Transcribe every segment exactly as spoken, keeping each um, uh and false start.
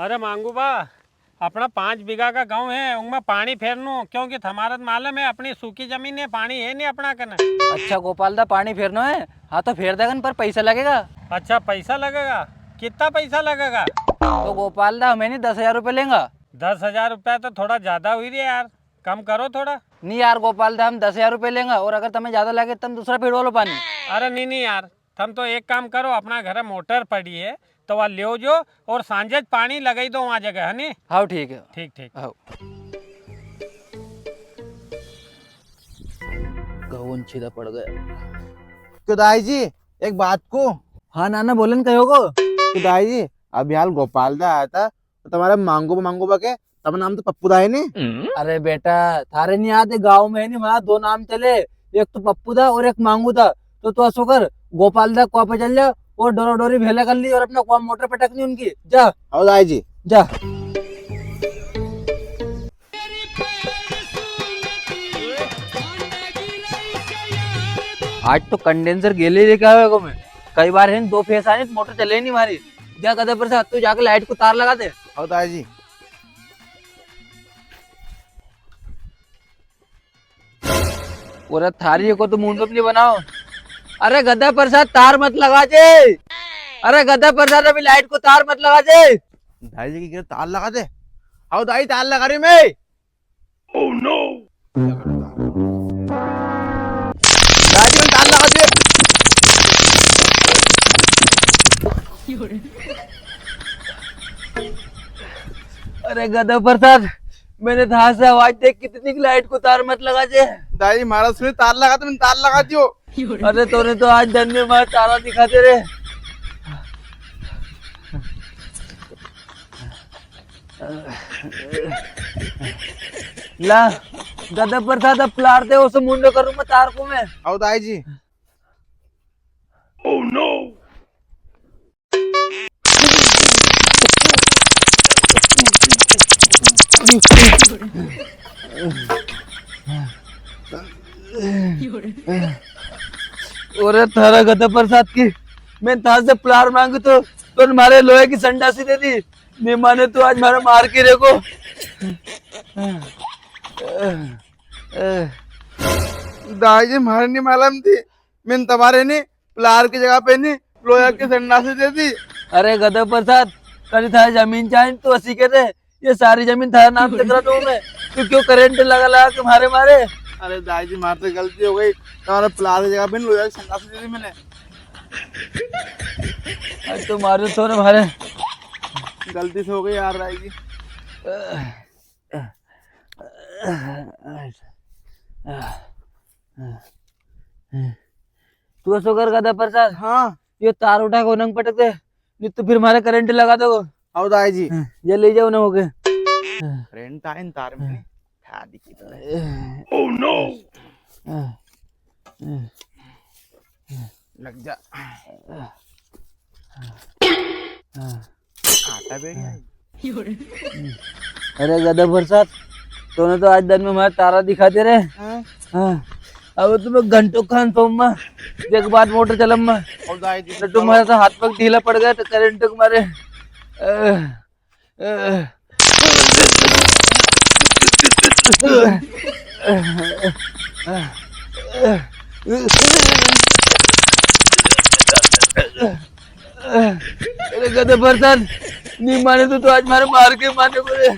अरे मांगू बा, अपना पाँच बीघा का गाँव है, उनमें पानी फेरनो, क्योंकि थमारा तो मालूम है, अपनी सूखी जमीन है, पानी है नहीं अपना कने। अच्छा गोपाल दा, पानी फेरनो है? हाँ तो फेर देगन, पर पैसा लगेगा। अच्छा, पैसा लगेगा? कितना पैसा लगेगा? तो गोपाल दा, हमें नहीं, दस हजार रुपये लेंगा। दस हजार रुपया तो थोड़ा ज्यादा हुई रही है यार, कम करो थोड़ा। नहीं यार गोपाल दा, हम दस हजार रुपये लेंगा, और अगर तुम्हें ज्यादा लगे तो हम दूसरा फेरवा लो पानी। अरे नहीं नहीं यार, तम तो एक काम करो, अपना घरे मोटर पड़ी है, तो वा ले जो और सांझे पानी लगाई दो वहाँ जगह, है नी? हाँ, ठीक है। ठीक, ठीक। हाँ। गवन छीदा पड़ गया। तो दाई जी, एक बात को। हाँ नाना, बोलन कहो को। तो दाई जी, अभी हाल गोपाल दा आया था, तो तुम्हारा मांगू बा, मांगू बा के, तब नाम तो पप्पू दा है नी? अरे बेटा, थारे नहीं याद है, गाँव में है नी, वहाँ दो नाम चले, एक तो पप्पू दा और एक मांगू दा। तो तू असो कर, गोपाल दा कुआ पे चल जा और डोरा डोरी भेला कर ली और अपना कुआ मोटर पटकनी उनकी। जा। आओ दाई जी। जा। आज तो कंडेंसर गेले लेके आवेगो मैं। कई बार है नी, दो फेस आए तो मोटर चले नी मारी। जा गधा प्रसाद, तू जाके लाइट को तार लगा दे। आओ दाई जी। ओरे थारी को तो मुंडो भी नहीं बनाओ। अरे गधा प्रसाद, तार मत लगा जे। अरे गधा प्रसाद, अभी लाइट को तार मत लगा जे। दाई जी की तार लगा दे। आओ दाई, तार लगा रही मैं। Oh no! दाई जी, मैं तार लगा दे। अरे गधा प्रसाद, मैंने थार से आवाज दे, कितनी की लाइट को तार मत लगा जे। दाई, मारा सुनी तार लगा, तुमने तार लगा दियो। अरे तूने तो आज दन में मारा तारा दिखा दे रे। ला, गधा प्रसाद, अब प्लार दे, उसे मुंडो करूँ मैं तार को मैं। आओ दाई जी। Oh no! ओरे थारा गधा प्रसाद की, मैं थार से प्लार मांगू तो तूने मारे लोहे की संडासी दे दी। नहीं माने तो आज मारा मार के रेगो। दाई जी, मारे नहीं मालूम थी, मैंने तुम्हारे ने प्लार की जगह पे ने लोया की संडासी दे दी। अरे गधा प्रसाद, कभी थारी जमीन चाहिए तो असी के दे, ये सारी जमीन थारे नाम से करा दूं मैं। तू क्यों करंट लगा लगा के मारे मारे? अरे दाई जी, मारे से गलती हो गई, तुम्हारे प्लार की जगह पे ने लोया की संडासी दे दी मैंने। अरे तो मारो तो ना मारे। गलती से हो गई यार दाई जी। तू असो कर गधा प्रसाद। हाँ। यो तार उठा के उनंग पटक दे, नहीं तो फिर मारे करंट लगा दो। आओ दाई जी। हाँ, ये ले जाओ ना होके। करंट आए न तार में। हाँ। ठा दिखी तो। Oh no! हाँ। लग जा। आटा बैठ गया। अरे गधा प्रसाद, तूने तो आज दन में मारे तारा दिखा दे रे। हाँ। हाँ। अब तो मैं घंटों खान सोऊंगा, देख बाद मोटर चलम मैं। और दाई जी तो तुम्हारा तो हाथ पग ढीला पड़ गया तो करंट के मारे। अ, अ। अरे गधा प्रसाद, नहीं माने तो, तो आज मारे मार के माने को रे।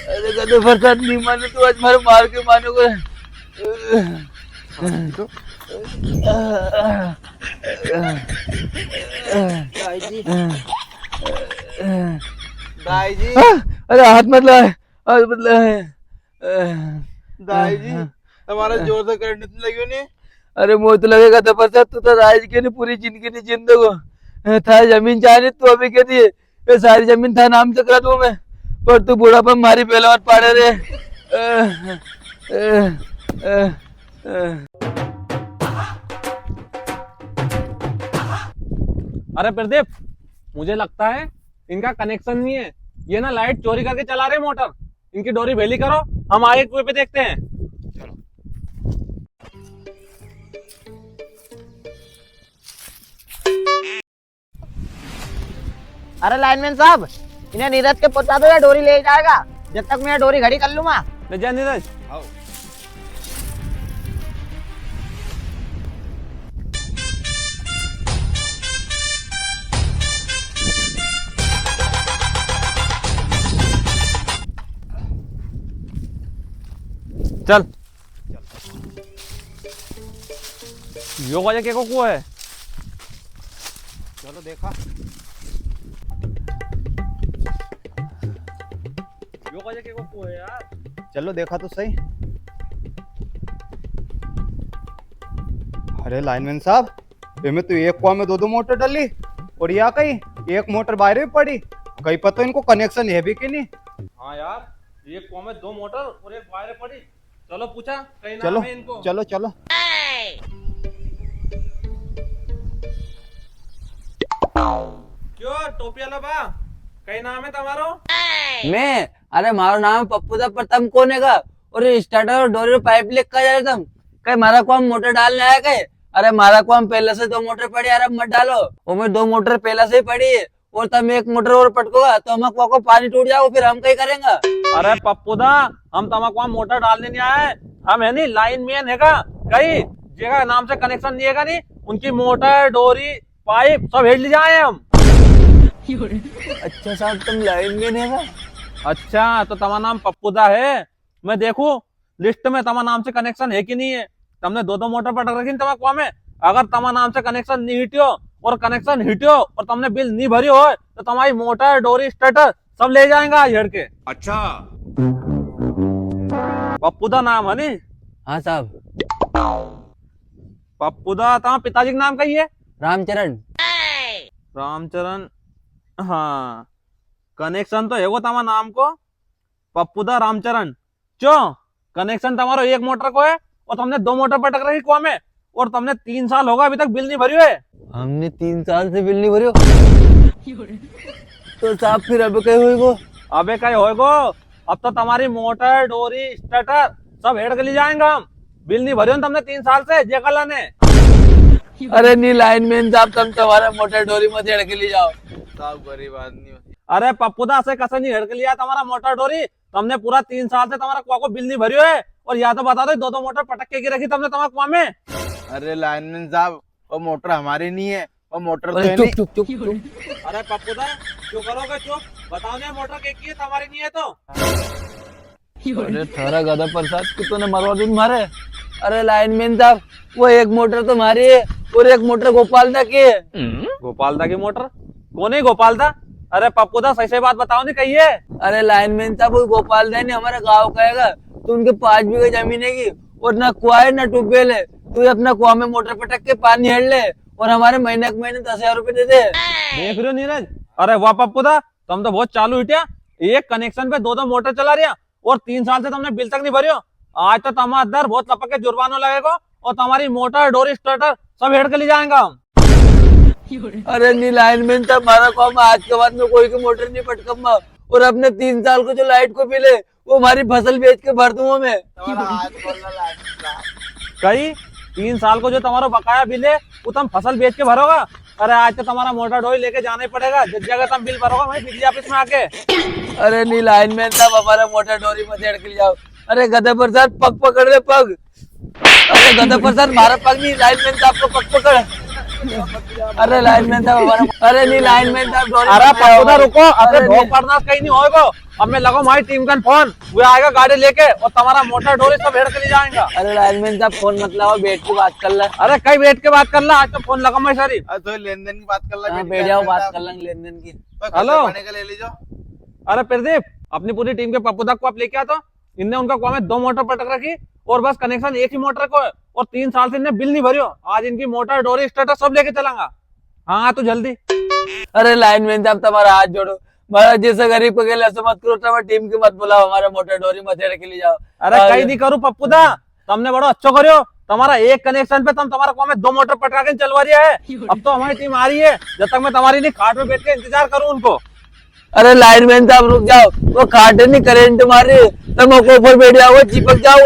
अरे गधा प्रसाद, नहीं माने तो आज मारे मार के माने को रे। दाई जी। दाई जी। अरे हाथ मत लगा। आज बदला है। अ, दाई जी, अ, तुम्हारा अ, जोर से करंट नहीं लगियो ने? अरे, मोय तो लगेगा था, पर तू तो दाई जी के ने पूरी जिंदगी नहीं जीन देगो। अ, थारी जमीन चाहे तू अभी के दिए, ये सारी जमीन था नाम से करा दूं मैं, पर तू बुढ़ापा में मारी पहले मत पाड़े रे। अ, अ, अ, अ। अरे प्रदीप, मुझे लगता है इनका कनेक्शन नहीं है, ये ना लाइट चोरी करके चला रहे मोटर। इनकी डोरी भेली करो, हम आगे कुएं पे देखते हैं। चलो। अरे लाइनमैन साहब, इन्हें नीरज के पहुंचा दो, या डोरी ले जाएगा, जब तक मैं डोरी खड़ी कर लूंगा। ले जा नीरज। आओ। चल। यो वजह के को कुओ है? चलो देखा। यो वजह के को कुओ है यार? चलो देखा तो सही। अरे लाइनमैन साहब, इमें तो एक कुआ में दो दो मोटर डली और या कई एक मोटर बाहर भी पड़ी। कई पता इनको कनेक्शन है भी कि नी। हाँ यार, एक कुआ में दो मोटर और एक बाहर पड़ी। चलो पूछा, कई नाम चलो, है इनको? चलो, चलो। क्यों टोपी वाला बा, कई नाम है तमारो? मैं? अरे, मारो नाम है पप्पू दा, पर तम कौन है का? और ये स्टार्टर और डोरी और पाइप लेके जा रहे तम? कई मारा कुआ में मोटर डालने आया कई? अरे, मारा कुआ में पहले से दो मोटर पड़ी यार, अब मत डालो। वो में दो मोटर पहले से ही पड़ी है, और तम एक मोटर और पटकोगा तो हमारा कुआ को पानी टूट जाओ, फिर हम कई करेंगा? अरे पप्पू दा, हम तमारा कुआ में मोटर डालने नी आए, हम है नी लाइनमैन है का? कई जेका नाम से कनेक्शन नी है का नी, उनकी मोटर, डोरी, पाइप सब हेड़ ले जाए हम। अच्छा साहब, तम लाइनमैन है का? अच्छा, तो तमारा नाम पप्पू दा है? मैं देखूं लिस्ट में तमारा नाम से कनेक्शन है कि नी है। तमने दो दो मोटर पटक रखी नी तमारा कुआ में। अगर तमारा नाम से कनेक्शन नी हिटियो और कनेक्शन हिटियो और तमने बिल नी भरियो हो तो तमारी मोटर, डोरी, स्टार्टर सब ले जाएंगा आज हेड़ के। अच्छा। पप्पू दा नाम है नी? हाँ साहब। पप्पू दा, तमारा पिताजी का नाम कई है? रामचरण। रामचरण, हाँ। कनेक्शन तो है वो तमारा नाम को, पप्पू दा रामचरण। क्यों, कनेक्शन तमारो एक मोटर को है और तमने दो मोटर पटक रखी कुआ में, और तमने तीन साल होगा अभी तक बिल नी भरियो है। हमने तीन साल से बिल नी भरियो। तो साहब फिर अबे कई होएगो? अबे कई होएगो, अब तो तमारी मोटर, डोरी, स्टार्टर सब हेड़ के ले जाएंगा हम। बिल नी भरियो ना तमने तीन साल से, जे कला ने। अरे नी लाइनमैन साहब, तम तमारा मोटर डोरी मत हेड़ के ले जाओ। साहब गरीब आदमी। अरे पप्पू दा, असे कसे नी हेड़ के ले जाए तमारा मोटर डोरी? तमने पूरा तीन साल से तमारा कुआ को बिल नी भरियो है, और या तो बता दो, दो दो मोटर पटक के की रखी तमने तमारा कुआ में? अरे लाइनमैन साहब, वो मोटर हमारी नी है, वो मोटर तो अरे है चुप, नी। चुप, चुप, चुप। अरे पप्पू दा, क्यों करोगे चुप? बताओ नी, मोटर के की है, तमारी नी है तो। अरे थारा गधा प्रसाद, कि तूने मरवा दिन मारे। अरे लाइनमैन साहब, वो एक मोटर तो मारी है और एक मोटर गोपाल दा की है। गोपाल दा की मोटर? कौन है गोपाल दा? अरे पप्पू दा, सही सही बात बताओ नी, कई है? अरे लाइनमैन साहब, वो गोपाल दा नी हमारा गाँव का हैगा, तो उनके पाँच बीघे जमीन हैगी और ना कुआ है ना ट्यूबवेल है, तो ये अपना कुआ में मोटर पटक के पानी हेड़ ले और हमारे महीने के महीने दस हजार रुपए दे दे। देख रहे हो नीरज, अरे वाह पप्पू दा, तम तो बहुत चालू हिटिया, एक कनेक्शन पे दो दो मोटर चला रिया और तीन साल से तमने बिल तक नी भरियो। आज तो तमारा दर बहुत लपक के जुर्मानो लगेगो और तमारी मोटर, डोरी, स्टार्टर सब हेड़ के ले जाएंगा हम। अरे नी लाइनमैन साहब, मारा कुआ में आज के बाद में कोई की मोटर नी पटकम्मा, और अपने तीन साल को जो लाइट को बिल है, वो हमारी फसल बेच के भर दूंगा मैं। कई तीन साल को जो तमारो बकाया बिल है, वो तम फसल बेच के भरोगा? अरे आज तो तमारा मोटर डोरी लेके जाना ही पड़ेगा, जिस जगह तम बिल भरोगा वहीं बिजली ऑफिस में आके। अरे नी लाइनमैन साहब, हमारा मोटर डोरी मत हेड़ के ले जाओ। अरे गधा प्रसाद, पग पकड़ रे पग। अरे गधा प्रसाद, मारा पग नी, लाइनमैन साहब को पग पकड़। अरे लाइनमैन साहब, हमारा, अरे नी लाइनमैन साहब, डोरी अरे मत ले जाओ पप्पू दा, भाई। रुको, अबे अरे नी। भोग पड़ना कहीं नी होएगो। अब मैं लगाऊं मारी टीम का फोन, वो आएगा गाड़ी लेके और तमारा मोटर डोरी सब हेड़ के ले जाएगा। अरे लाइनमैन साहब, फोन मत लगाओ, बैठ के बात कर ले। अरे कई बैठ के बात कर ले, आज तो फोन लगा मैं सारी। अरे तो लेन देन की बात कर ले, हाँ, बैठ के बैठ जाओ, बात कर ले लेन देन की। तो हेलो। खर्चा पानी का ले लीजो। अरे प्रदीप, अपनी पूरी टीम के पप्पू दा को आप लेके आ तो, इनने उनका कुआ में दो मोटर पटक रखी और बस कनेक्शन एक ही मोटर को है और तीन साल से इनने बिल नी भरियो। आज इनकी मोटर, डोरी, स्टार्टर सब लेके चलांगा। हाँ, तू जल्दी। अरे लाइनमैन साहब, तमारा हाथ जोड़ो, मारा जैसा गरीब को गेले ऐसा मत करो, तमारी टीम के मत बुलाओ, हमारा मोटर डोरी मत हेड़ के ले जाओ। अरे हाँ, कई ये नी करूँ पप्पू दा, तमने बड़ो अच्छो करियो, तमारा एक कनेक्शन पे तम तमारा कुआ में दो मोटर पटका के चलवा रिया है। अब तो हमारी टीम आ रही है, जब तक मैं तमारी नी खाट में बैठ के इंतजार करूँ उनको। अरे लाइनमैन साहब रुक जाओ, वो खाट नी करंट मारे, तम ऊपर बैठ जाओ, चिपक जाओ।